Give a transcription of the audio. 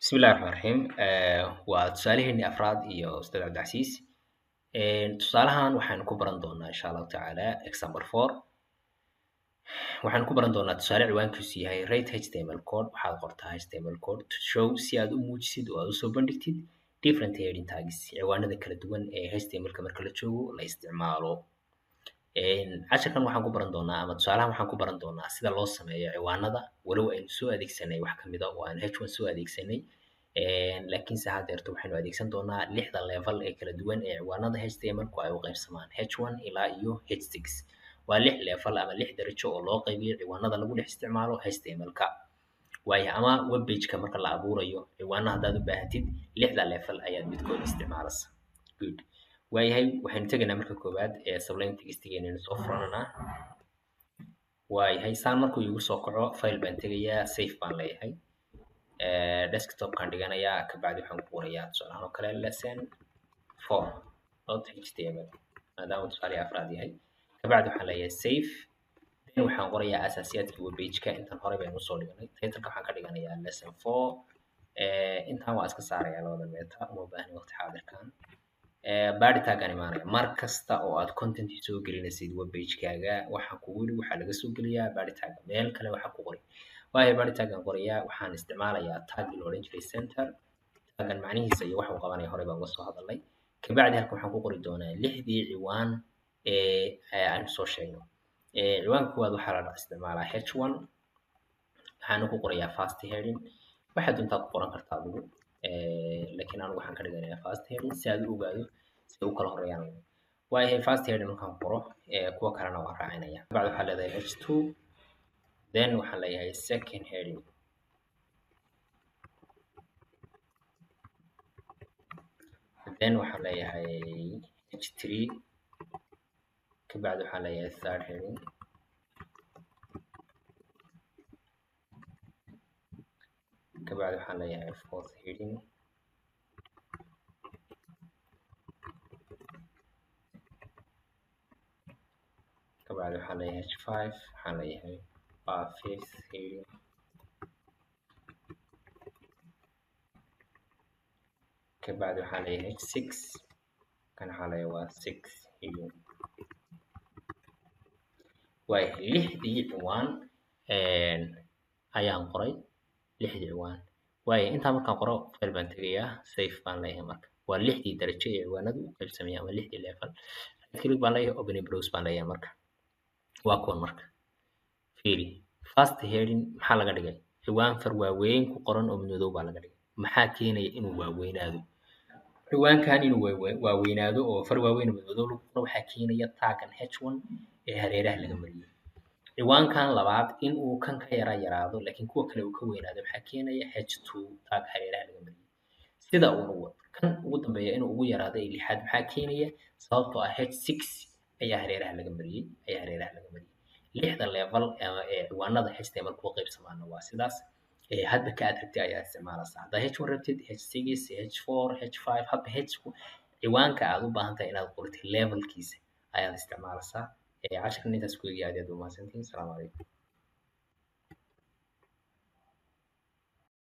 Bismillahi Raxmaani Raxiim. Waa tusaaleheenii afraad iyo Ustaad Cabdicasiis. Tusaalahan waxaynu ku baran doonaa, insha Allahu tacaala, example 4. Waxaan ku baran doonaa tusaale ciwaankiisu yahay "Write HTML code", waxaad qortaa HTML code, "to show", si aad u muujisid oo aad usoo bandhigtid, "different heading tags", ciwaanada kala duwan ee HTML-ka marka la joogo la isticmaalo. Casharkan waxaan ku baran doonaa ama tusaalahan waxaan ku baran doonaa sida loo sameeyo ciwaanada, walow aynu soo adeegsanay wax kamid a oo aan H1 soo adeegsanay, laakiinse haddeerto waxaynu adeegsan doonaa lixda level ee kala duwan ee ciwaanada HTML-ku ay u qaybsamaan, H1 ilaa iyo H6. Waa lix level ama lix darajo oo loo qaybiyo ciwaanada lagu dhex isticmaalo HTML-ka. Waayo, ama web page-ka marka la abuurayo, ciwaano haddaad u baahatid, lixda level ayaad midkood isticmaalaysa. Good. Waayahay, waxaynu tegaynaa marka koowaad ee Sublime Text-geena soo furananaa. Waayahay, saan markuu igu soo kaco, file baan tegayaa, save baan leeyahay, desktop-kaan dhiganayaa. Kabacdi waxaan ku qorayaa, tusaalahaan oo kale, lesson 4.html, maadaama tusaale afraad yahay. Kabacdi waxaan leeyahay save. Then waxaan qorayaa asaasiyaadka web page-ka. Intaan horey baynu usoo dhiganay. Title-ka waxaan ka dhiganayaa lesson 4. Intaan waa iska saarayaa, labada meta uma baahni waqti xaadirkan. Body tag-aan imaanaya. Mar kasta oo aad content soo gelinaysid web page-kaaga, waxaan kugu yidhi waxaa laga soo geliyaa body tag, meel kale waxaa ku qori. Waayo, body tag-aan qorayaa. Waxaan isticmaalayaa tag la odhan jiray center. Tag-an macnihiisa iyo waxa uu qabanaya horey baan uga soo hadalnay. Kabacdi halkan waxaan ku qori doonaa lixdii ciwaan ee aynu soo sheegno. Ciwaanka koowaad waxaa la isticmaalaa H1. Waxaana ku qorayaa first heading. Waxaad doontaa ku qoran kartaa adigu, laakiin anigu waxaan ka dhiganayaa first heading si aad u ogaado si ay u kala horeeyaan. Waayahay, first heading markaan qoro, kuwa kalena waan raacinaya. Kabacdi waxaa leedahay H2. Then waxaan leeyahay second heading. Then waxaan leeyahay H3. Kabacdi waxaan leeyahay third heading. Kabacdi waxaan leeyahay fourth heading. Kabacdi waxaan leeyahay H5. Waxaan leeyahay waa fifth heading. Kabacdi waxaan leeyahay H6. Kan waxaan leeyahay waa sixth heading. Waayahay, lixdii ciwaan ayaan qoray, lixdii ciwaan. Waayahay, intaa markaan qoro, file baan tegayaa, save baan leeyahay. Marka waa lixdii darajo ee ciwaanadu u qaybsamaya ama lixdii level. Right click baan leeyahay, open in browser baan leeyahay. Marka waa kuwan. Marka fiiri, first heading maxaa laga dhigay? Ciwaan far waaweyn ku qoran oo madow baa laga dhigay. Maxaa keenaya inuu waaweynaado ciwaankan? Inuu waaweynaado oo far waaweyn oo madow lagu qoro waxaa keenaya tag-gan H1 ee hareeraha laga mariyay. Ciwaankan labaad in uu kan ka yara yaraado laakiin kuwa kale uu ka weynaado maxaa keenaya? H2 tag hareeraha laga mariyay. Sida uuna wad kan ugu dambeeya inuu ugu yaraado ee lixaad maxaa keenaya? Sababtoo ah H6 ayaa hareeraha laga mariyay, ayaa hareeraha laga mariyay. Lixda level ee ciwaanada HTML kuwa qaybsamaana waa sidaas. Hadba ka aad rabtid ayaa isticmaalaysaa. Haddaa H1 rabtid, H6, H4, H5, hadba H ciwaanka aad u baahan tahay inaad qoratid levelkiisa ayaad isticmaalaysaa. Casharkan intaas ku eegaya. Aad iyo aad u mahadsantihiin. Asalaamu calaykum.